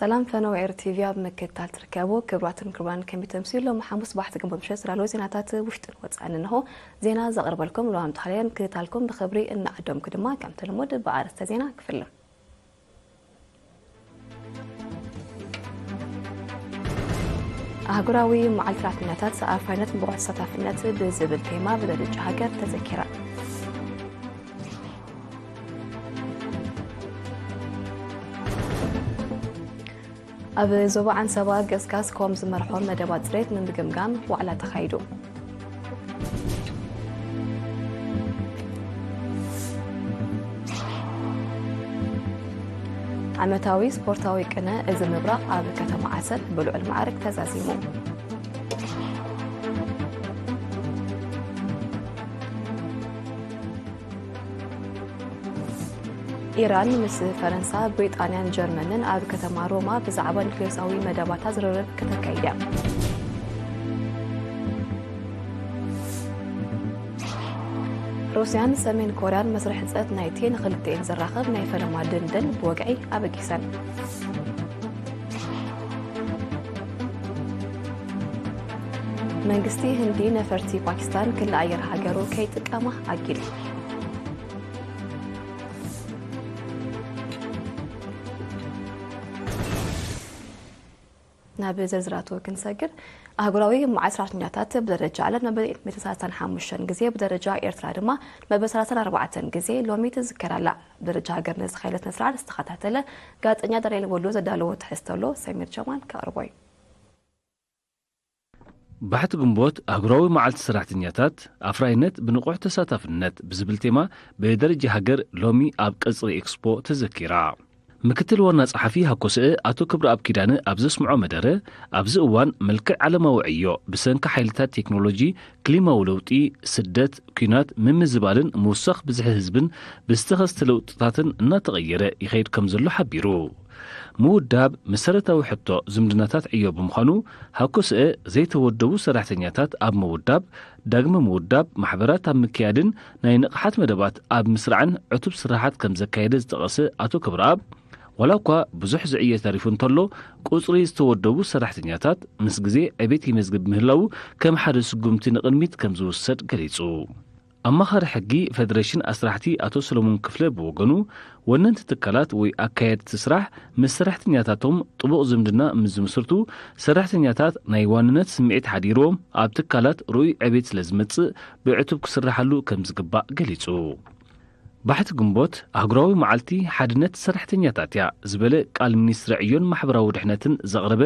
ሰላም ፈነወ ኤር ቲቪ ኣብ ምክትታል ትርከቡ ክቡራትን ክቡራን፣ ከመይ ተምስዩ? ሎሚ ሓሙስ ባሕቲ ግንቦት ምሸት ዝዳለዉ ዜናታት ውሽጥን ወጻእን እንሆ። ዜና ዘቕርበልኩም ሉዋም ተኽልየ፣ ምክትታልኩም ብኽብሪ እናዓደምኩ ድማ ከምቲ ልሙድ ብኣርእስተ ዜና ክፍልም። ኣህጉራዊ መዓልቲ ሰራሕተኛታት ኣፍራይነት ብቑዕ ተሳታፍነት ብዝብል ቴማ ብደረጃ ሃገር ተዘኪራ። ኣብ ዞባ ዓንሰባ ገስጋስ ኮም ዝመርሖ መደባት ጽሬት ንምግምጋም ዋዕላ ተኻይዱ። ዓመታዊ ስፖርታዊ ቅነ እዚ ምብራቕ ኣብ ከተማ ዓሰብ ብልዑል ማዕርግ ተዛዚሙ። ኢራን ምስ ፈረንሳ፣ ብሪጣንያን ጀርመንን ኣብ ከተማ ሮማ ብዛዕባ ኒክሌሳዊ መደባታ ዝርርብ ከተካይድ እያ። ሩስያን ሰሜን ኮርያን መስርሕ ህንጸት ናይቲ ንክልቲኤን ዘራኽብ ናይ ፈለማ ድልድል ብወግዒ ኣበጊሰን። መንግስቲ ህንዲ ነፈርቲ ፓኪስታን ክሊ ኣየር ሃገሩ ከይጥቀማ ኣጊዱ። ናብ ዝርዝራቱ ክንሰግር፣ ኣህጉራዊ መዓልቲ ሰራሕተኛታት ብደረጃ ዓለም መበል ሚእትን ሰላሳን ሓሙሽተን ግዜ፣ ብደረጃ ኤርትራ ድማ መበል ሰላሳን ኣርባዕተን ግዜ ሎሚ ትዝከር ኣላ። ብደረጃ ሃገር ንዝካየደ ስነ ስርዓት ዝተኸታተለ ጋዜጠኛ ዳንኤል ወልዱ ዘዳለዎ ትሕዝቶ ኣሎ፣ ሰሚር ጀማል ከቕርቦ እዩ። ባሕቲ ግንቦት ኣህጉራዊ መዓልቲ ሰራሕተኛታት ኣፍራይነት ብንቑሕ ተሳታፍነት ብዝብል ቴማ ብደረጃ ሃገር ሎሚ ኣብ ቀጽሪ ኤክስፖ ተዘኪራ። ምክትል ዋና ጸሓፊ ሃኮስአ ኣቶ ክብረኣብ ኪዳነ ኣብ ዘስምዖ መደረ፣ ኣብዚ እዋን መልክዕ ዓለማዊ ዕዮ ብሰንኪ ሓይልታት ቴክኖሎጂ፣ ክሊማዊ ለውጢ፣ ስደት፣ ኲናት፣ ምምዝባልን ምውሳኽ ብዝሒ ህዝብን ብዝተኸስተ ለውጥታትን እናተቐየረ ይኸይድ ከም ዘሎ ሓቢሩ። ምውዳብ መሰረታዊ ሕቶ ዝምድናታት ዕዮ ብምዃኑ፣ ሃኮስአ ዘይተወደቡ ሰራሕተኛታት ኣብ ምውዳብ፣ ዳግመ ምውዳብ፣ ማሕበራት ኣብ ምክያድን ናይ ንቕሓት መደባት ኣብ ምስራዕን ዕቱብ ስራሓት ከም ዘካየደ ዝጠቐሰ ኣቶ ክብረኣብ፣ ዋላ እኳ ብዙሕ ዝዕየ ተሪፉ እንተሎ፣ ቁጽሪ ዝተወደቡ ሰራሕተኛታት ምስ ግዜ ዕቤት ይመዝግብ ምህላዉ ከም ሓደ ስጉምቲ ንቕድሚት ከም ዝውሰድ ገሊጹ። ኣማኻሪ ሕጊ ፌደሬሽን ኣስራሕቲ ኣቶ ሰሎሞን ክፍለ ብወገኑ፣ ወነንቲ ትካላት ወይ ኣካየድቲ ስራሕ ምስ ሰራሕተኛታቶም ጥቡቕ ዝምድና ምስ ዝምስርቱ፣ ሰራሕተኛታት ናይ ዋንነት ስምዒት ሓዲርዎም ኣብ ትካላት ርኡይ ዕቤት ስለ ዝመጽእ ብዕቱብ ክስራሓሉ ከም ዝግባእ ገሊጹ። ባሕቲ ግንቦት ኣህጉራዊ መዓልቲ ሓድነት ሰራሕተኛታት እያ ዝበለ ቃል ሚኒስትሪ ዕዮን ማሕበራዊ ድሕነትን ዘቕረበ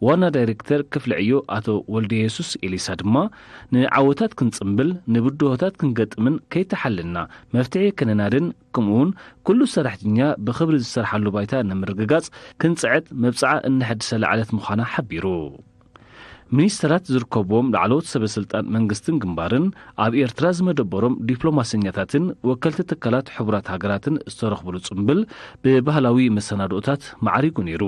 ዋና ዳይሬክተር ክፍሊ ዕዮ ኣቶ ወልደየሱስ ኤሊሳ ድማ፣ ንዓወታት ክንጽምብል፣ ንብድሆታት ክንገጥምን ከይተሓለልና መፍትሒ ከነናድን፣ ከምኡውን ኩሉ ሰራሕተኛ ብኽብሪ ዝሰርሓሉ ባይታ ንምርግጋጽ ክንጽዕት መብጽዓ እነሐድሰላ ዕለት ምዃና ሓቢሩ። ሚኒስተራት ዝርከብዎም ላዕለዎት ሰበ ስልጣን መንግስትን ግንባርን ኣብ ኤርትራ ዝመደበሮም ዲፕሎማሰኛታትን ወከልቲ ትካላት ሕቡራት ሃገራትን ዝተረኽብሉ ጽምብል ብባህላዊ መሰናድኦታት ማዕሪጉ ነይሩ።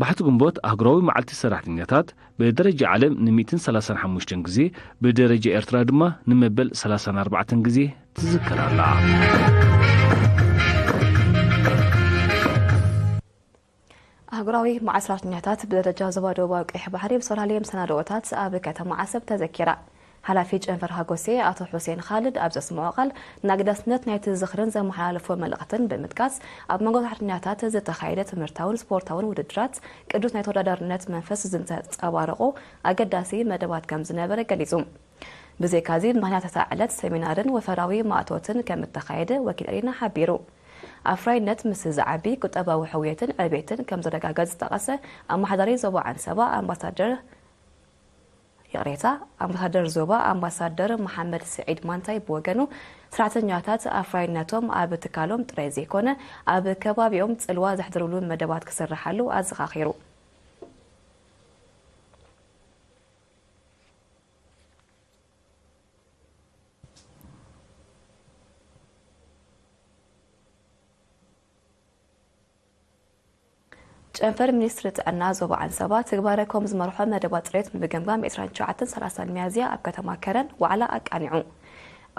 ባሕቲ ግንቦት ኣህጉራዊ መዓልቲ ሰራሕተኛታት ብደረጃ ዓለም ን ሚእትን ሰላሳን ሓሙሽተን ግዜ፣ ብደረጃ ኤርትራ ድማ ንመበል ሰላሳን ኣርባዕተን ግዜ ትዝከር ኣላ። ኣህጉራዊ መዓልቲ ሰራሕተኛታት ብደረጃ ዞባ ደቡባዊ ቀይሕ ባሕሪ ብዝተፈላለየ መሰናድኦታት ኣብ ከተማ ዓሰብ ተዘኪራ። ሓላፊ ጨንፈር ሃጎሴ ኣቶ ሑሴን ኻልድ ኣብ ዘስምዖ ቃል፣ ንኣገዳስነት ናይቲ ዝኽርን ዘመሓላለፎ መልእኽትን ብምጥቃስ፣ ኣብ መንጎ ሰራሕተኛታት ዝተኻየደ ትምህርታውን ስፖርታውን ውድድራት ቅዱስ ናይ ተወዳዳርነት መንፈስ ዘንጸባረቑ ኣገዳሲ መደባት ከም ዝነበረ ገሊጹ። ብዘይካዚ፣ ብምኽንያት እታ ዕለት ሰሚናርን ወፈራዊ ማእቶትን ከም እተኻየደ ወኪል ሪና ሓቢሩ። ኣፍራይነት ምስ ዝዓቢ፣ ቁጠባዊ ሕውየትን ዕቤትን ከም ዝረጋገጽ ዝጠቐሰ ኣመሓዳሪ ዞባ ዓንሰባ ኣምባሳደር፣ ይቕሬታ፣ ኣምባሳደር ዞባ ኣምባሳደር መሓመድ ስዒድ ማንታይ ብወገኑ፣ ሰራሕተኛታት ኣፍራይነቶም ኣብ ትካሎም ጥራይ ዘይኮነ፣ ኣብ ከባቢኦም ጽልዋ ዘሕድርሉ መደባት ክስርሓሉ ኣዘኻኺሩ። ጨንፈር ሚኒስትሪ ጥዕና ዞባ ዓንሰባ ትግባረ ከም ዝመርሖ መደባት ጽሬት ብምግምጋም ዕስራን ትሽዓተን ሰላሳን ሚያዝያ ኣብ ከተማ ከረን ዋዕላ ኣቃኒዑ።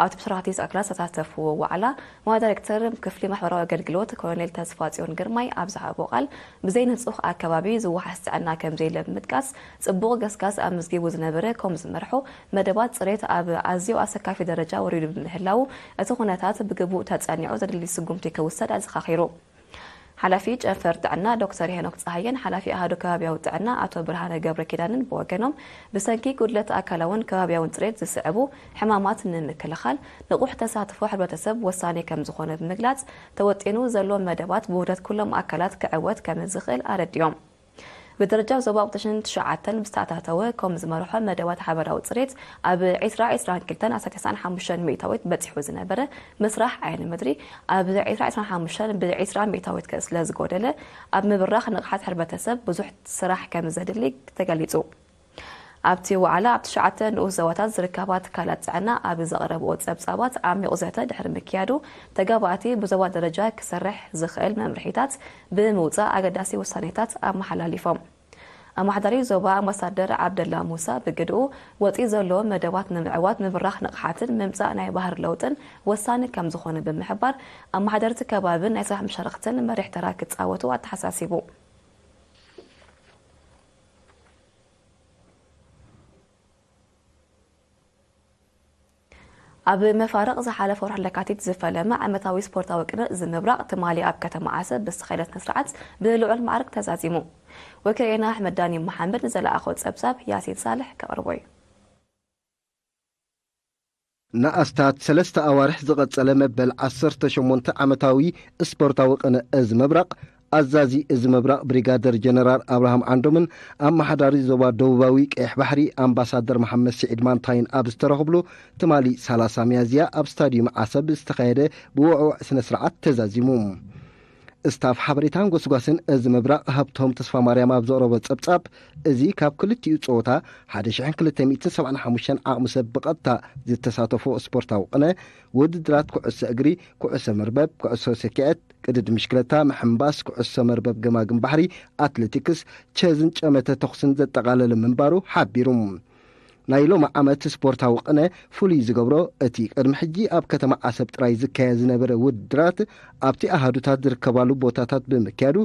ኣብቲ ብስራሕቲ ኣካላት ዝተሳተፍዎ ዋዕላ፣ ዋና ዳይሬክተር ክፍሊ ማሕበራዊ ኣገልግሎት ኮሎኔል ተስፋጽዮን ግርማይ ኣብ ዝሃቦ ቃል፣ ብዘይ ንጹህ ኣከባቢ ዝወሓስ ጥዕና ከም ዘየለ ብምጥቃስ፣ ጽቡቕ ገስጋስ ኣመዝጊቡ ዝነበረ ኮም ዝመርሖ መደባት ጽሬት ኣብ ኣዝዩ ኣሰካፊ ደረጃ ወሪዱ ብምህላዉ፣ እቲ ኩነታት ብግቡእ ተጸኒዑ ዘድሊ ስጉምቲ ክውሰድ ኣዘኻኺሩ። ሓላፊ ጨንፈር ጥዕና ዶክተር ሄኖክ ጸሃየን ሓላፊ ኣሃዱ ከባቢያዊ ጥዕና ኣቶ ብርሃነ ገብረ ኪዳንን ብወገኖም፣ ብሰንኪ ጉድለት ኣካላውን ከባቢያውን ጽሬት ዝስዕቡ ሕማማት ንምክልኻል ንቑሕ ተሳትፎ ሕብረተሰብ ወሳኒ ከም ዝኾነ ብምግላጽ፣ ተወጢኑ ዘሎ መደባት ብውህደት ኩሎም ኣካላት ክዕወት ከም ዝኽእል ኣረዲኦም። ብደረጃ ዞባ ቁጥሽን ትሽዓተን ብዝተኣታተወ ኮም ዝመርሖ መደባት ሓበራዊ ጽሬት ኣብ ዒስራ ዒስራን ክልተን ኣስታት ተስዓን ሓሙሽተን ሚእታዊት በጺሑ ዝነበረ ምስራሕ ዓይኒ ምድሪ ኣብ ዒስራ ዒስራን ሓሙሽተን ብዒስራ ሚእታዊት ስለ ዝጎደለ፣ ኣብ ምብራኽ ንቕሓት ሕብረተሰብ ብዙሕ ስራሕ ከም ዘድሊ ተገሊጹ። ኣብቲ ዋዕላ ኣብ ትሽዓተ ንኡስ ዞባታት ዝርከባ ትካላት ጥዕና ኣብ ዘቕረብኦ ጸብጻባት ዓሚቑ ዘተ ድሕሪ ምክያዱ፣ ተጋባእቲ ብዞባ ደረጃ ክሰርሕ ዝኽእል መምርሒታት ብምውጻእ ኣገዳሲ ውሳኔታት ኣመሓላሊፎም። ኣማሓዳሪ ዞባ ኣምባሳደር ዓብደላ ሙሳ ብግድኡ፣ ወጺ ዘሎ መደባት ንምዕዋት ምብራኽ ንቕሓትን ምምጻእ ናይ ባህሪ ለውጥን ወሳኒ ከም ዝኾነ ብምሕባር፣ ኣመሓደርቲ ከባብን ናይ ስራሕ መሻርኽትን መሪሕ ተራ ክጻወቱ ኣተሓሳሲቡ። ኣብ መፋርቕ ዝሓለፈ ወርሒ ለካቲት ዝፈለመ ዓመታዊ ስፖርታዊ ቅነ እዚ ምብራቕ ትማሊ ኣብ ከተማ ዓሰብ ብዝተኻየደ ስነ ስርዓት ብልዑል ማዕርግ ተዛዚሙ። ወኪልና ኣሕመድ ዳኒ መሓመድ ንዘለኣኾ ጸብጻብ ያሲን ሳልሕ ከቕርቦ እዩ። ንኣስታት ሰለስተ ኣዋርሕ ዝቐጸለ መበል ዓሰርተ ሸሞንተ ዓመታዊ ስፖርታዊ ቅነ እዚ ምብራቕ፣ ኣዛዚ እዚ ምብራቕ ብሪጋደር ጀነራል ኣብርሃም ዓንዶምን ኣመሓዳሪ ዞባ ደቡባዊ ቀይሕ ባሕሪ ኣምባሳደር መሓመድ ስዒድ ማንታይን ኣብ ዝተረኽብሉ፣ ትማሊ ሰላሳ ሚያዝያ ኣብ ስታድዩም ዓሰብ ዝተኻየደ ብውዕውዕ ስነ ስርዓት ተዛዚሙ። ስታፍ ሓበሬታን ጎስጓስን እዚ ምብራቕ ሃብቶም ተስፋማርያም ኣብ ዘቕረቦ ጸብጻብ፣ እዚ ካብ ክልቲኡ ጸወታ ሓደ ሽሕን ክልተ ሚእትን ሰብዓን ሓሙሽተን ዓቕሚ ሰብ ብቐጥታ ዝተሳተፎ ስፖርታዊ ቅነ፣ ውድድራት ኩዕሶ እግሪ፣ ኩዕሶ መርበብ፣ ኩዕሶ ሰኪዐት፣ ቅድድም ብሽክለታ፣ ምሕንባስ፣ ኩዕሶ መርበብ፣ ገማግም ባሕሪ፣ ኣትሌቲክስ፣ ቸዝን ጨመተ ተኹስን ዘጠቓለለ ምንባሩ ሓቢሩ። ናይ ሎሚ ዓመት ስፖርታዊ ቅነ ፍሉይ ዝገብሮ፣ እቲ ቅድሚ ሕጂ ኣብ ከተማ ዓሰብ ጥራይ ዝካየድ ዝነበረ ውድድራት ኣብቲ ኣሃዱታት ዝርከባሉ ቦታታት ብምክያዱ፣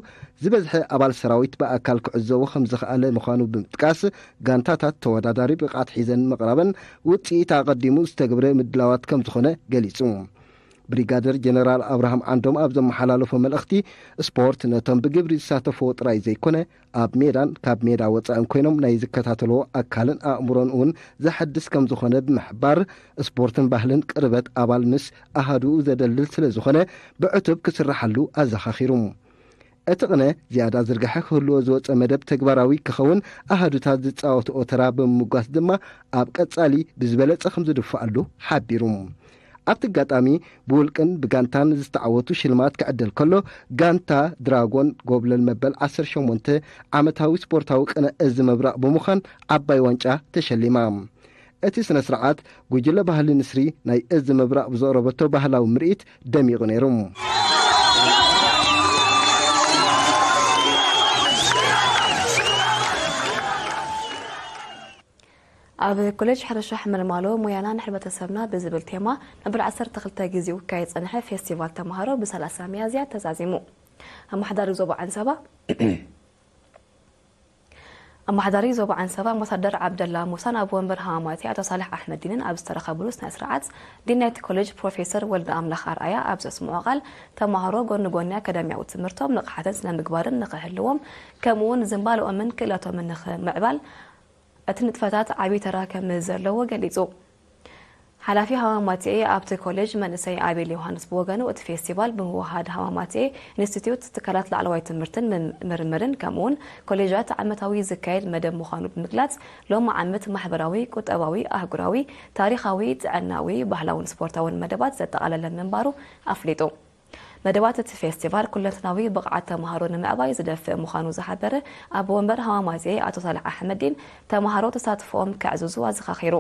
ዝበዝሐ ኣባል ሰራዊት ብኣካል ክዕዘቦ ከም ዝኸኣለ ምዃኑ ብምጥቃስ፣ ጋንታታት ተወዳዳሪ ብቕዓት ሒዘን ምቕራበን ውጽኢት ኣቐዲሙ ዝተገብረ ምድላዋት ከም ዝኾነ ገሊጹ። ብሪጋደር ጀነራል ኣብርሃም ዓንዶም ኣብ ዘመሓላለፎ መልእኽቲ፣ ስፖርት ነቶም ብግብሪ ዝሳተፍዎ ጥራይ ዘይኮነ፣ ኣብ ሜዳን ካብ ሜዳ ወጻእን ኮይኖም ናይ ዝከታተልዎ ኣካልን ኣእምሮን እውን ዘሐድስ ከም ዝኾነ ብምሕባር፣ ስፖርትን ባህልን ቅርበት ኣባል ምስ ኣሃዱኡ ዘደልድል ስለ ዝኾነ፣ ብዕቱብ ክስርሓሉ ኣዘኻኺሩ። እቲ ቅነ ዝያዳ ዝርግሐ ክህልዎ ዝወጸ መደብ ተግባራዊ ክኸውን፣ ኣሃዱታት ዝጻወትኦ ተራ ብምምጓስ ድማ ኣብ ቀጻሊ ብዝበለጸ ከም ዝድፍኣሉ ሓቢሩ። ኣብቲ ኣጋጣሚ ብውልቅን ብጋንታን ዝተዓወቱ ሽልማት ክዕደል ከሎ፣ ጋንታ ድራጎን ጎብለል መበል ዓሰርተ ሸሞንተ ዓመታዊ ስፖርታዊ ቅነ እዚ ምብራቕ ብምዃን ዓባይ ዋንጫ ተሸሊማ። እቲ ስነ ስርዓት፣ ጉጅለ ባህሊ ንስሪ ናይ እዚ ምብራቕ ብዘቕረበቶ ባህላዊ ምርኢት ደሚቑ ነይሩ። ኣብ ኮሌጅ ሕርሻ ሕመልማሎ ሞያና ንሕብረተሰብና ብዝብል ቴማ መበል ዓሰርተ ክልተ ግዜኡ ክካየድ ዝጸንሐ ፌስቲቫል ተምሃሮ ብ ሰላሳ ሚያዝያ ተዛዚሙ። ኣመሓዳሪ ዞባ ዓንሰባ ኣመሓዳሪ ዞባ ዓንሰባ ኣምባሳደር ዓብደላ ሙሳን ኣብ ወንበር ሃማማቲ ኣቶ ሳልሕ ኣሕመዲንን ኣብ ዝተረኸብሉ ስነ ስርዓት፣ ዲን ናይቲ ኮሌጅ ፕሮፌሰር ወልደ ኣምላኽ ኣርኣያ ኣብ ዘስምዖ ቃል፣ ተምሃሮ ጎኒ ጎኒ ኣካዳሚያዊ ትምህርቶም ንቕሓትን ስነ ምግባርን ንኽህልዎም፣ ከምኡ እውን ዝንባለኦምን ክእለቶምን ንኽምዕባል እቲ ንጥፈታት ዓብዪ ተራ ከም ዘለዎ ገሊጹ። ሓላፊ ሃማማትኤ ኣብቲ ኮሌጅ መንእሰይ ኣቤል ዮሃንስ ብወገኑ፣ እቲ ፌስቲቫል ብምውሃድ ሃማማትኤ ኢንስቲትዩት ትካላት ላዕለዋይ ትምህርትን ምም-፣ ምርምርን ከምኡውን ኮሌጃት ዓመታዊ ዝካየድ መደብ ምዃኑ ብምግላጽ፣ ሎሚ ዓመት ማሕበራዊ፣ ቁጠባዊ፣ ኣህጉራዊ፣ ታሪኻዊ፣ ጥዕናዊ፣ ባህላውን ስፖርታውን መደባት ዘጠቓለለ ምንባሩ ኣፍሊጡ። መደባት እቲ ፌስቲቫል ኩለንተናዊ ብቕዓት ተምሃሮ ንምዕባይ ዝደፍእ ምዃኑ ዝሓበረ ኣቦ ወንበር ሃማማትኤ ኣቶ ሳልሕ ኣሕመዲን፣ ተምሃሮ ተሳትፎኦም ከዕዝዙ ኣዘኻኺሩ።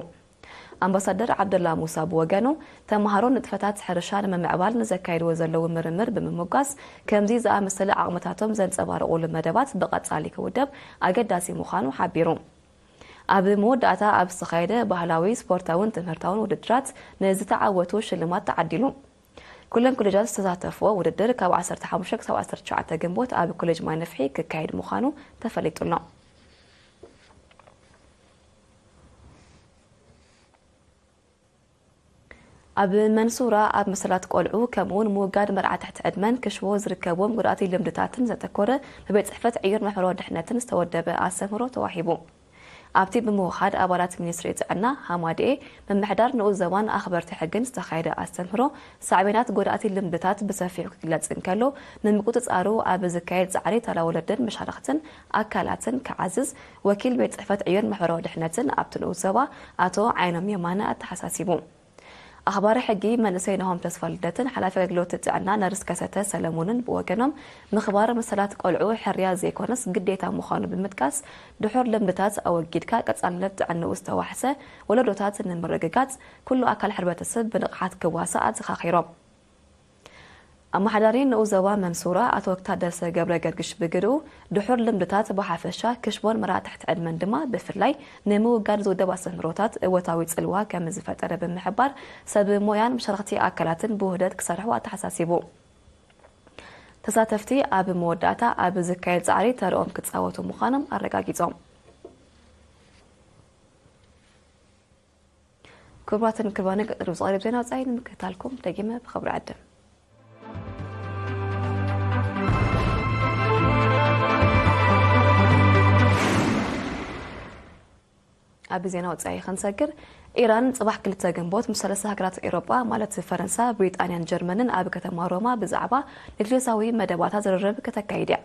ኣምባሳደር ዓብደላ ሙሳ ብወገኑ፣ ተምሃሮ ንጥፈታት ሕርሻ ንምምዕባል ንዘካይድዎ ዘለዉ ምርምር ብምምጓስ፣ ከምዚ ዝኣመሰለ ዓቕምታቶም ዘንጸባርቑሉ መደባት ብቐጻሊ ክውደብ ኣገዳሲ ምዃኑ ሓቢሩ። ኣብ መወዳእታ ኣብ ዝተኻየደ ባህላዊ፣ ስፖርታውን ትምህርታውን ውድድራት ንዝተዓወቱ ሽልማት ተዓዲሉ። ኩለን ኮሌጃት ዝተሳተፍዎ ውድድር ካብ ዓሰርተ ሓሙሽተ ክሳብ ዓሰርተ ትሽዓተ ግንቦት ኣብ ኮሌጅ ማይ ነፍሒ ክካየድ ምዃኑ ተፈሊጡ ኣሎ። ኣብ መንሱራ ኣብ መሰላት ቆልዑ ከምኡውን ምውጋድ መርዓ ትሕቲ ዕድመን ክሽቦ ዝርከብዎም ጉድኣቲ ልምድታትን ዘተኮረ ብቤት ጽሕፈት ዕዮን ማሕበራዊ ድሕነትን ዝተወደበ ኣስተምህሮ ተዋሂቡ። ኣብቲ ብምውሃድ ኣባላት ሚኒስትሪ ጥዕና፣ ሃማድኤ፣ ምምሕዳር ንኡስ ዞባን ኣኽበርቲ ሕግን ዝተኻየደ ኣስተምህሮ፣ ሳዕቤናት ጎዳእቲ ልምድታት ብሰፊሑ ክግለጽ እንከሎ፣ ንምቁጽጻሩ ኣብ ዝካየድ ጻዕሪ ተራ ወለድን መሻርኽትን ኣካላትን ክዓዝዝ፣ ወኪል ቤት ጽሕፈት ዕዮን ማሕበራዊ ድሕነትን ኣብቲ ንኡስ ዞባ ኣቶ ዓይኖም የማነ ኣተሓሳሲቡ። ኣኽባሪ ሕጊ መንእሰይ ናሆም ተስፋልደትን ሓላፊ ኣገልግሎት ጥዕና ነርስ ከሰተ ሰለሙንን ብወገኖም፣ ምኽባር መሰላት ቆልዑ ሕርያ ዘይኮነስ ግዴታ ምዃኑ ብምጥቃስ፣ ድሑር ልምድታት ኣወጊድካ ቀጻልነት ጥዕንኡ ዝተዋሕሰ ወለዶታት ንምርግጋጽ፣ ኩሉ ኣካል ሕብረተሰብ ብንቕሓት ክዋሳእ ኣዘኻኺሮም። ኣመሓዳሪ ንኡስ ዞባ መንሱራ ኣቶ ታደሰ ገብረ ገርግሽ ብግድኡ፣ ድሑር ልምድታት ብሓፈሻ ክሽቦን መርዓ ትሕቲ ዕድመን ድማ ብፍላይ ንምውጋድ ዝውደብ ኣስተምህሮታት እወታዊ ጽልዋ ከም ዝፈጠረ ብምሕባር፣ ሰብ ሞያን መሻርኽቲ ኣካላትን ብውህደት ክሰርሑ ኣተሓሳሲቡ። ተሳተፍቲ ኣብ መወዳእታ ኣብ ዝካየድ ጻዕሪ ተርኦም ክጻወቱ ምዃኖም ኣረጋጊጾም። ክቡራትን ክቡራንን፣ ቀጺሉ ዝቐርብ ዜና ወጻኢ ንምክትታልኩም ደጊመ ብኽብሪ ዕድም። ኣብ ዜና ወጻኢ ክንሰግር፣ ኢራን ጽባሕ ክልተ ግንቦት ምስ ሰለስተ ሃገራት ኤውሮጳ ማለት ፈረንሳ፣ ብሪጣንያን ጀርመንን ኣብ ከተማ ሮማ ብዛዕባ ኒክሌሳዊ መደባታ ዝርርብ ከተካይድ እያ።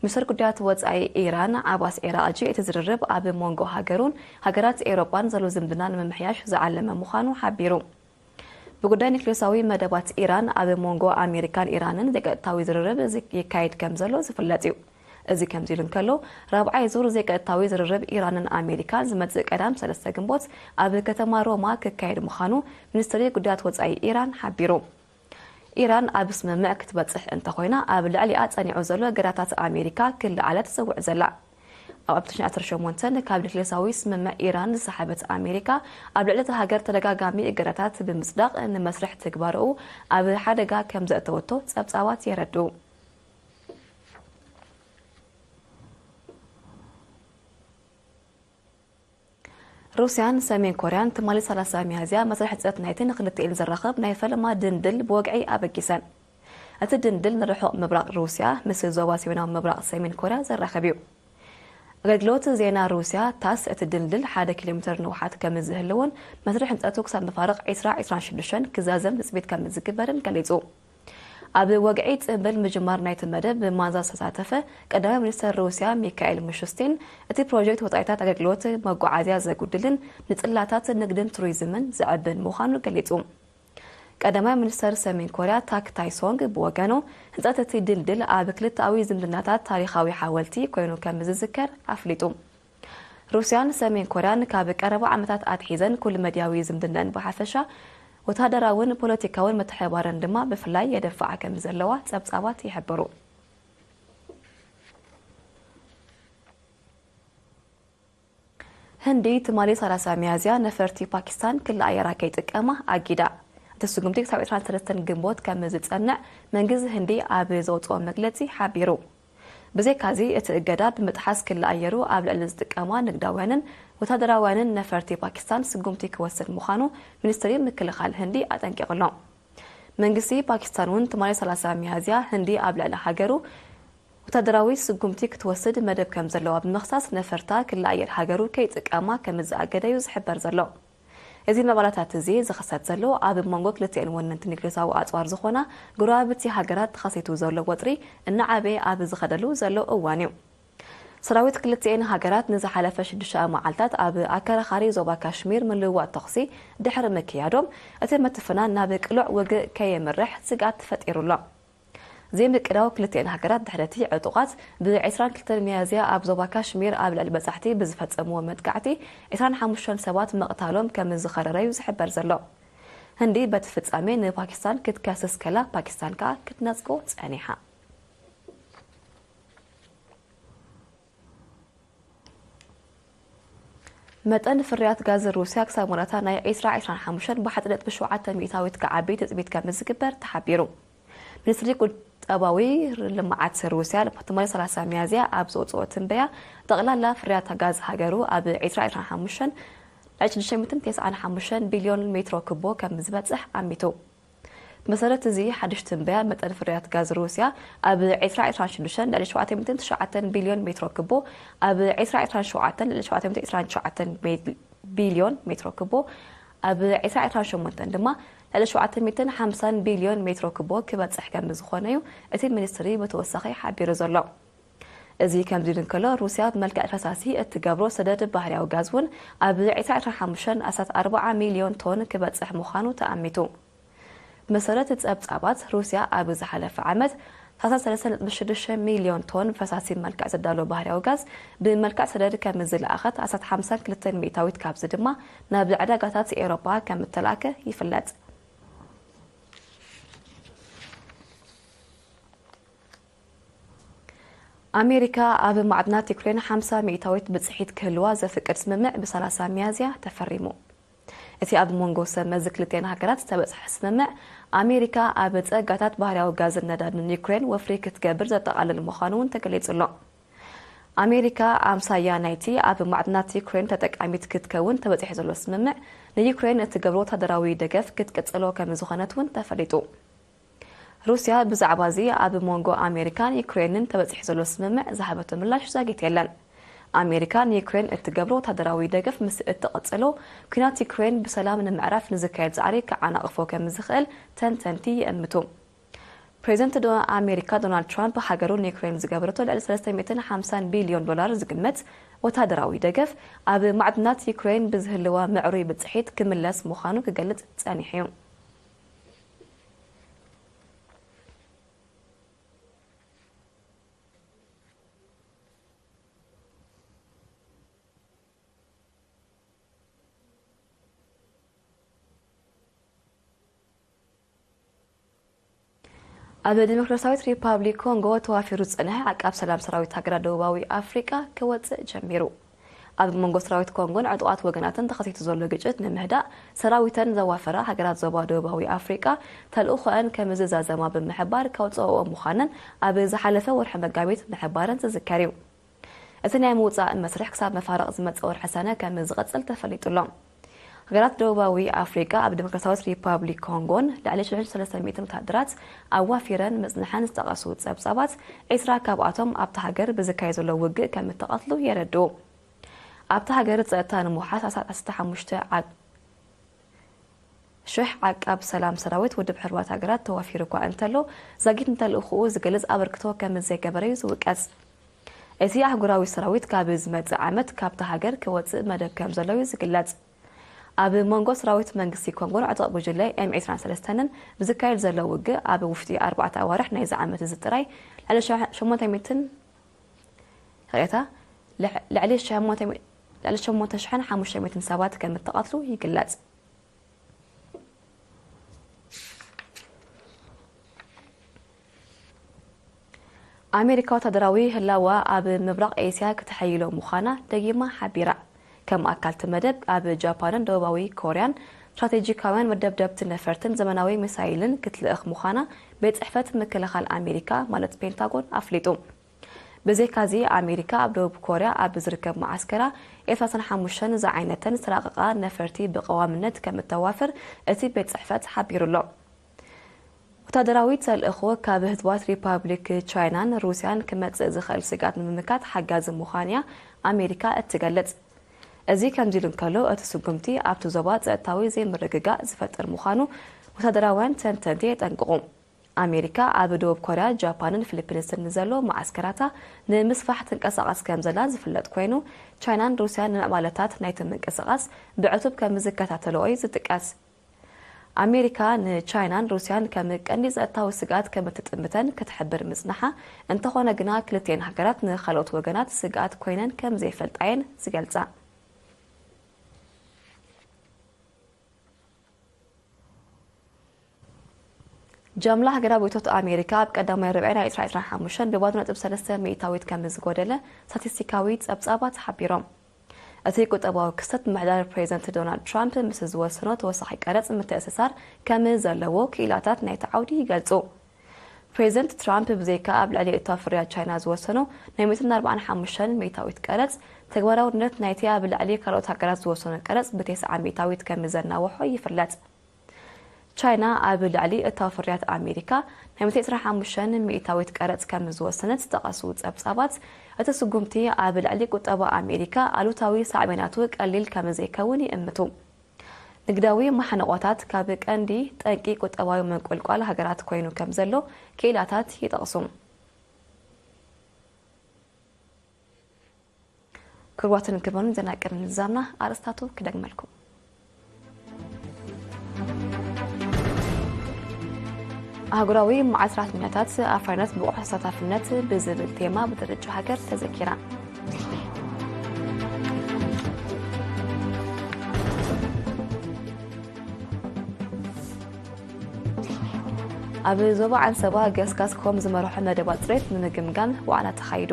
ሚኒስትር ጉዳያት ወጻኢ ኢራን ዓባስ ዒራቕጂ፣ እቲ ዝርርብ ኣብ መንጎ ሃገሩን ሃገራት ኤውሮጳን ዘሎ ዝምድና ንምምሕያሽ ዝዓለመ ምዃኑ ሓቢሩ። ብጉዳይ ኒክሌሳዊ መደባት ኢራን ኣብ መንጎ ኣሜሪካን ኢራንን ዘይቀጥታዊ ዝርርብ ይካየድ ከም ዘሎ ዝፍለጥ እዩ። እዚ ከምዚ ኢሉ እንከሎ፣ ራብዓይ ዙር ዘይቀጥታዊ ዝርርብ ኢራንን ኣሜሪካን ዝመጽእ ቀዳም ሰለስተ ግንቦት ኣብ ከተማ ሮማ ክካየድ ምዃኑ ሚኒስትሪ ጉዳያት ወጻኢ ኢራን ሓቢሩ። ኢራን ኣብ ስምምዕ ክትበጽሕ እንተኾይና፣ ኣብ ልዕሊኣ ጸኒዑ ዘሎ እገዳታት ኣሜሪካ ክለዓለ ትጽውዕ ዘላ። ኣብ ዓሰርተ ሸሞንተ ካብ ኒክሌሳዊ ስምምዕ ኢራን ዝሰሓበት ኣሜሪካ፣ ኣብ ልዕሊ እታ ሃገር ተደጋጋሚ እገዳታት ብምጽዳቕ፣ ንመስርሕ ትግባረኡ ኣብ ሓደጋ ከም ዘእተወቶ ጸብጻባት የረድኡ። ሩስያን ሰሜን ኮርያን ትማሊ ሰላሳ ሚያዝያ መስርሕ ህንጸት ናይቲ ንክልቲኤን ዘራኽብ ናይ ፈለማ ድንድል ብወግዒ ኣበጊሰን። እቲ ድንድል ንርሑቕ ምብራቕ ሩስያ ምስ ዞባ ሰሜናዊ ምብራቕ ሰሜን ኮርያ ዘራኽብ እዩ። ኣገልግሎት ዜና ሩስያ ታስ፣ እቲ ድልድል ሓደ ኪሎ ሜተር ንውሓት ከም ዝህልዎን መስርሕ ህንጸቱ ክሳብ መፋርቕ ዕስራ ዕስራን ሽዱሽተን ክዛዘም ትጽቢት ከም ዝግበርን ገሊጹ። ኣብ ወግዒ ጽምብል ምጅማር ናይቲ መደብ ብማንዛ ዝተሳተፈ ቀዳማይ ሚኒስተር ሩስያ ሚካኤል ምሹስቲን፣ እቲ ፕሮጀክት ወጻኢታት ኣገልግሎት መጓዓዝያ ዘጉድልን ንጽላታት ንግድን ቱሪዝምን ዘዕብን ምዃኑ ገሊጹ። ቀዳማይ ሚኒስተር ሰሜን ኮርያ ታክ ታይሶንግ ብወገኑ፣ ህንጸት እቲ ድልድል ኣብ ክልተኣዊ ዝምድናታት ታሪኻዊ ሓወልቲ ኮይኑ ከም ዝዝከር ኣፍሊጡ። ሩስያን ሰሜን ኮርያን ካብ ቀረባ ዓመታት ኣትሒዘን ኩልመድያዊ ዝምድነን ብሓፈሻ፣ ወተሃደራውን ፖለቲካውን ምትሕብባረን ድማ ብፍላይ የደፍዓ ከም ዘለዋ ጸብጻባት ይሕብሩ። ህንዲ ትማሊ ሰላሳ ሚያዝያ ነፈርቲ ፓኪስታን ክልኣየራ ከይጥቀማ ኣጊዳ። እቲ ስጉምቲ ክሳብ ዕስራን ሰለስተን ግንቦት ከም ዝጸንዕ መንግስቲ ህንዲ ኣብ ዘውጽኦ መግለጺ ሓቢሩ። ብዘይካዚ፣ እቲ እገዳ ብምጥሓስ ክልኣየሩ ኣብ ልዕሊ ዝጥቀማ ንግዳውያንን ወታደራውያንን ነፈርቲ ፓኪስታን ስጉምቲ ክወስድ ምዃኑ ሚኒስትሪ ምክልኻል ህንዲ ኣጠንቂቑ ኣሎ። መንግስቲ ፓኪስታን እውን ትማሊ ሰላሳ ሚያዝያ ህንዲ ኣብ ልዕሊ ሃገሩ ወታደራዊ ስጉምቲ ክትወስድ መደብ ከም ዘለዋ ብምኽሳስ፣ ነፈርታ ክልኣየር ሃገሩ ከይጥቀማ ከም ዝኣገደ እዩ ዝሕበር ዘሎ። እዚ ምዕባለታት እዚ ዝኽሰት ዘሎ ኣብ መንጎ ክልቲኤን ወነንቲ ኒክሌሳዊ ኣጽዋር ዝኾና ጎረባብቲ ሃገራት ተኸሲቱ ዘሎ ወጥሪ እናዓበየ ኣብ ዝኸደሉ ዘሎ እዋን እዩ። ሰራዊት ክልቲኤን ሃገራት ንዝሓለፈ ሽዱሽተ መዓልታት ኣብ ኣከራኻሪ ዞባ ካሽሚር ምልውዋጥ ተኹሲ ድሕሪ ምክያዶም፣ እቲ ምትፍናን ናብ ቅሉዕ ውግእ ከየምርሕ ስግኣት ተፈጢሩ ኣሎ። ዘይምቅዳው ክልቲኤን ሃገራት ድሕሪ እቲ ዕጡቓት ብ ዕስራን ክልተን ሚያዝያ ኣብ ዞባ ካሽሚር ኣብ ልዕሊ በጻሕቲ ብዝፈጸምዎ መጥቃዕቲ ዕስራን ሓሙሽተን ሰባት ምቕታሎም ከም ዝኸረረ እዩ ዝሕበር ዘሎ። ህንዲ በቲ ፍጻሜ ንፓኪስታን ክትከስስ ከላ፣ ፓኪስታን ከኣ ክትነጽጎ ጸኒሓ። መጠን ፍርያት ጋዝ ሩስያ ክሳብ ወረታ ናይ ዕስራ ዕስራን ሓሙሽተን ብሓንቲ ነጥቢ ሸውዓተ ሚእታዊት ክዓቢ ትጽቢት ከም ዝግበር ተሓቢሩ። ሚኒስትሪ ቁጠባዊ ልምዓት ሩስያ ትማሊ ሰላሳ ሚያዝያ ኣብ ዘውፅኦ ትንበያ፣ ጠቕላላ ፍርያት ጋዝ ሃገሩ ኣብ ዕስራ ዕስራን ሓሙሽተን ልዕሊ ሽዱሽተ ሚእትን ተስዓን ሓሙሽተን ቢልዮን ሜትሮ ክቦ ከም ዝበፅሕ ኣሚቱ። ብመሰረት እዚ ሓድሽ ትንበያ፣ መጠን ፍርያት ጋዝ ሩስያ ኣብ ዕስራ ዕስራን ሽዱሽተን ልዕሊ ሸውዓተ ሚእትን ትሽዓተን ቢልዮን ሜትሮ ክቦ፣ ኣብ ዕስራ ዕስራን ሸውዓተን ልዕሊ ሸውዓተ ሚእትን ዕስራን ሸውዓተን ቢልዮን ሜትሮ ክቦ፣ ኣብ ዕስራ ዕስራን ሸሞንተን ድማ ልዕሊ ሸውዓተ ሚእትን ሓምሳን ቢልዮን ሜትሮ ክቦ ክበጽሕ ከም ዝኾነ እዩ እቲ ሚኒስትሪ ብተወሳኺ ሓቢሩ ዘሎ። እዚ ከምዚ ኢሉ እንከሎ፣ ሩስያ ብመልክዕ ፈሳሲ እትገብሮ ሰደድ ባህርያዊ ጋዝ እውን ኣብ ዕስራ ዕስራን ሓሙሽተን ኣስታት ኣርብዓ ሚልዮን ቶን ክበጽሕ ምዃኑ ተኣሚቱ። ብመሰረት ጸብጻባት፣ ሩስያ ኣብ ዝሓለፈ ዓመት ኣስታት ሰለስተ ነጥቢ ሽዱሽተ ሚልዮን ቶን ፈሳሲ መልክዕ ዘዳሎ ባህርያዊ ጋዝ ብመልክዕ ሰደድ ከም ዝለኣኸት ኣስታት ሓምሳን ክልተን ሚእታዊት ካብዚ ድማ ናብ ዕዳጋታት ኤውሮጳ ከም እተላእከ ይፍለጥ። ኣሜሪካ ኣብ ማዕድናት ዩክሬን ሓምሳ ሚእታዊት ብጽሒት ክህልዋ ዘፍቅድ ስምምዕ ብሰላሳ ሚያዝያ ተፈሪሙ። እቲ ኣብ መንጎ ሰብ መዚ ክልቲኣን ሃገራት ዝተበጽሐ ስምምዕ፣ ኣሜሪካ ኣብ ጸጋታት ባህርያዊ ጋዝን ነዳድን ዩክሬን ወፍሪ ክትገብር ዘጠቓልል ምዃኑ እውን ተገሊጹ ኣሎ። ኣሜሪካ ኣምሳያ ናይቲ ኣብ ማዕድናት ዩክሬን ተጠቃሚት ክትከውን ተበጺሑ ዘሎ ስምምዕ፣ ንዩክሬን እትገብሮ ወታደራዊ ደገፍ ክትቅጽሎ ከም ዝኾነት እውን ተፈሊጡ። ሩስያ ብዛዕባ እዚ ኣብ መንጎ ኣሜሪካን ዩክሬንን ተበጺሑ ዘሎ ስምምዕ ዝሃበቶ ምላሽ ዛጊት የለን። ኣሜሪካ ንዩክሬን እትገብሮ ወታደራዊ ደገፍ ምስ እትቕጽሎ፣ ኲናት ዩክሬን ብሰላም ንምዕራፍ ንዝካየድ ጻዕሪ ክዓናቕፎ ከም ዝኽእል ተንተንቲ ይእምቱ። ፕሬዚደንት ዶ-፣ ኣሜሪካ ዶናልድ ትራምፕ ሃገሩ ንዩክሬን ዝገበረቶ ልዕሊ ሰለስተ ሚእትን ሓምሳን ቢልዮን ዶላር ዝግመት ወታደራዊ ደገፍ፣ ኣብ ማዕድናት ዩክሬን ብዝህልዋ ምዕሩይ ብጽሒት ክምለስ ምዃኑ ክገልጽ ጸኒሑ እዩ። ኣብ ዲሞክራሲያዊት ሪፓብሊክ ኮንጎ ተዋፊሩ ዝጸንሐ ዓቃብ ሰላም ሰራዊት ሃገራት ደቡባዊ ኣፍሪቃ ክወጽእ ጀሚሩ። ኣብ መንጎ ሰራዊት ኮንጎን ዕጡቓት ወገናትን ተኸሲቱ ዘሎ ግጭት ንምህዳእ ሰራዊተን ዘዋፈራ ሃገራት ዞባ ደቡባዊ ኣፍሪቃ ተልእኾአን ከም ዝዛዘማ ብምሕባር ከውጽኦኦ ምዃነን ኣብ ዝሓለፈ ወርሒ መጋቢት ምሕባረን ዝዝከር እዩ። እቲ ናይ ምውጻእ መስርሕ ክሳብ መፋርቕ ዝመጽእ ወርሒ ሰነ ከም ዝቕጽል ተፈሊጡ ኣሎ። ሃገራት ደቡባዊ ኣፍሪቃ ኣብ ዲሞክራሲያዊት ሪፓብሊክ ኮንጎን ልዕሊ ሽሕ ሰለስተ ሚእትን ወታደራት ኣዋፊረን ምጽንሐን ዝጠቐሱ ጸብጻባት፣ ዒስራ ካብኣቶም ኣብታ ሃገር ብዝካየድ ዘሎ ውግእ ከም እተቐትሉ የረድኡ። ኣብታ ሃገር ጸጥታ ንምውሓስ ኣስታት ዓሰርተ ሓሙሽተ ዓቅ-፣ ሽሕ ዓቃብ ሰላም ሰራዊት ውድብ ሕቡራት ሃገራት ተዋፊሩ እኳ እንተሎ፣ ዛጊት ንተልእኾኡ ዝገልጽ ኣበርክቶ ከም ዘይገበረ እዩ ዝውቀስ። እቲ ኣህጉራዊ ሰራዊት ካብ ዝመጽእ ዓመት ካብታ ሃገር ክወጽእ መደብ ከም ዘሎ እዩ ዝግለጽ። ኣብ መንጎ ሰራዊት መንግስቲ ኮንጎን ዕጡቕ ጉጅለ ኤም ዕስራን ሰለስተን ብዝካየድ ዘሎ ውግእ፣ ኣብ ውሽጢ ኣርባዕተ ኣዋርሕ ናይዚ ዓመት እዚ ጥራይ ልዕሊ ሸ-፣ ሸሞንተ ሚእትን፣ ይቕሬታ፣ ልዕ-፣ ልዕሊ ሸሞንተ ሚእቲ፣ ልዕሊ ሸሞንተ ሽሕን ሓሙሽተ ሚእትን ሰባት ከም እተቐትሉ ይግለጽ። ኣሜሪካ ወታደራዊ ህላዋ ኣብ ምብራቕ ኤስያ ክተሐይሎ ምዃና ደጊማ ሓቢራ። ከም ኣካል እቲ መደብ፣ ኣብ ጃፓንን ደቡባዊ ኮርያን ስትራቴጂካውያን መደብደብቲ ነፈርትን ዘመናዊ ሚሳይልን ክትልእኽ ምዃና ቤት ጽሕፈት ምክልኻል ኣሜሪካ፣ ማለት ፔንታጎን፣ ኣፍሊጡ። ብዘይካዚ፣ ኣሜሪካ ኣብ ደቡብ ኮርያ ኣብ ዝርከብ መዓስከራ ኤፍ ሰላሳን ሓሙሽተን ዝዓይነተን ዝተራቐቓ ነፈርቲ ብቐዋምነት ከም እተዋፍር እቲ ቤት ጽሕፈት ሓቢሩ ኣሎ። ወታደራዊ ተልእኾ ካብ ህዝባት ሪፓብሊክ ቻይናን ሩስያን ክመጽእ ዝኽእል ስግኣት ንምምካት ሓጋዚ ምዃኑ'ያ ኣሜሪካ እትገልጽ። እዚ ከምዚ ኢሉ እንከሎ፣ እቲ ስጉምቲ ኣብቲ ዞባ ጸጥታዊ ዘይምርግጋእ ዝፈጥር ምዃኑ ወታደራውያን ተንተንቲ የጠንቅቑ። ኣሜሪካ ኣብ ደቡብ ኮርያ፣ ጃፓንን ፊሊፒንስን ንዘሎ መዓስከራታ ንምስፋሕ ትንቀሳቐስ ከም ዘላ ዝፍለጥ ኮይኑ፣ ቻይናን ሩስያን ንምዕባለታት ናይቲ ምንቅስቓስ ብዕቱብ ከም ዝከታተልኦ እዩ ዝጥቀስ። ኣሜሪካ ንቻይናን ሩስያን ከም ቀንዲ ጸጥታዊ ስግኣት ከም እትጥምተን ክትሕብር ምጽንሓ፣ እንተኾነ ግና ክልቲኤን ሃገራት ንኻልኦት ወገናት ስግኣት ኮይነን ከም ዘይፈልጣ እየን ዝገልጻ። ጃምላ ሃገራዊ እቶት ኣሜሪካ ኣብ ቀዳማይ ርብዒ ናይ ዕስራ ዕስራን ሓሙሽተን ብባዶ ነጥቢ ሰለስተ ሚእታዊት ከም ዝጎደለ ስታቲስቲካዊ ጸብጻባት ሓቢሮም። እቲ ቁጠባዊ ክስተት ምሕዳር ፕሬዚደንት ዶናልድ ትራምፕ ምስ ዝወሰኖ ተወሳኺ ቀረጽ ምትእስሳር ከም ዘለዎ ክኢላታት ናይቲ ዓውዲ ይገልጹ። ፕሬዚደንት ትራምፕ ብዘይካ ኣብ ልዕሊ እታው ፍርያት ቻይና ዝወሰኖ ናይ ሚእትን ኣርባዓን ሓሙሽተን ሚእታዊት ቀረጽ፣ ተግባራውነት ናይቲ ኣብ ልዕሊ ካልኦት ሃገራት ዝወሰኖ ቀረጽ ብተስዓ ሚእታዊት ከም ዘናውሖ ይፍለጥ። ቻይና ኣብ ልዕሊ እታው ፍርያት ኣሜሪካ ናይ ሚእቲ ዕስራን ሓሙሽተን ሚእታዊት ቀረጽ ከም ዝወሰነት ዝጠቐሱ ጸብጻባት፣ እቲ ስጉምቲ ኣብ ልዕሊ ቁጠባ ኣሜሪካ ኣሉታዊ ሳዕቤናቱ ቀሊል ከም ዘይከውን ይእምቱ። ንግዳዊ ማሕንቖታት ካብ ቀንዲ ጠንቂ ቁጠባዊ ምንቁልቋል ሃገራት ኮይኑ ከም ዘሎ ክኢላታት ይጠቕሱ። ክቡራትን ክቡራን፣ ዜና ቅድሚ ምዝዛምና ኣርእስታቱ ክደግመልኩም። ኣህጉራዊ መዓል ሰራሕተኛታት ኣፍራይነት ብቑዕ ተሳታፍነት ብዝብል ቴማ ብተረጫ ሃገር ተዘኪራ። ኣብ ዞባ ዓንሰባ ገስጋስ ኮም ዝመርሖ መደባት ጽሬት ንምግምጋም ዋዕላ ተኻይዱ።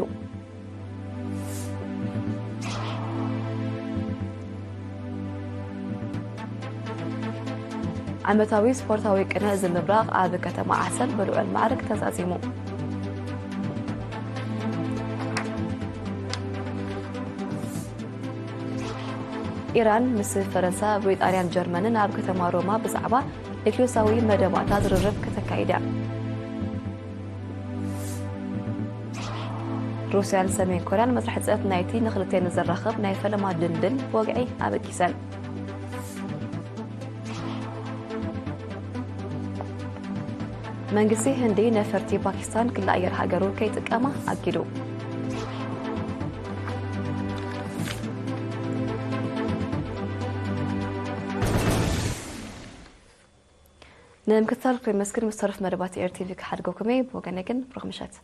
ዓመታዊ ስፖርታዊ ቅነ ዝምብራቕ ኣብ ከተማ ዓሰብ ብልዑል ማዕርግ ተዛዚሙ። ኢራን ምስ ፈረንሳ፣ ብሪጣንያን ጀርመንን ኣብ ከተማ ሮማ ብዛዕባ ኒክሌሳዊ መደባታ ዝርርብ ከተካይድ እያ። ሩስያን ሰሜን ኮርያን መስርሕ ጽዕት ናይቲ ንክልቴን ዘራኽብ ናይ ፈለማ ድልድል ወግዒ ኣበጊሰን። መንግስቲ ህንዲ ነፈርቲ ፓኪስታን ክሊ ኣየር ሃገሩ ከይጥቀማ ኣጊዱ። ንምክትታል ክሪመስክን ምስ ተረፍ መደባት ኤር ቲቪ ክሓድገኩም እየ። ብወገነ ግን ብሩኽ ምሸት።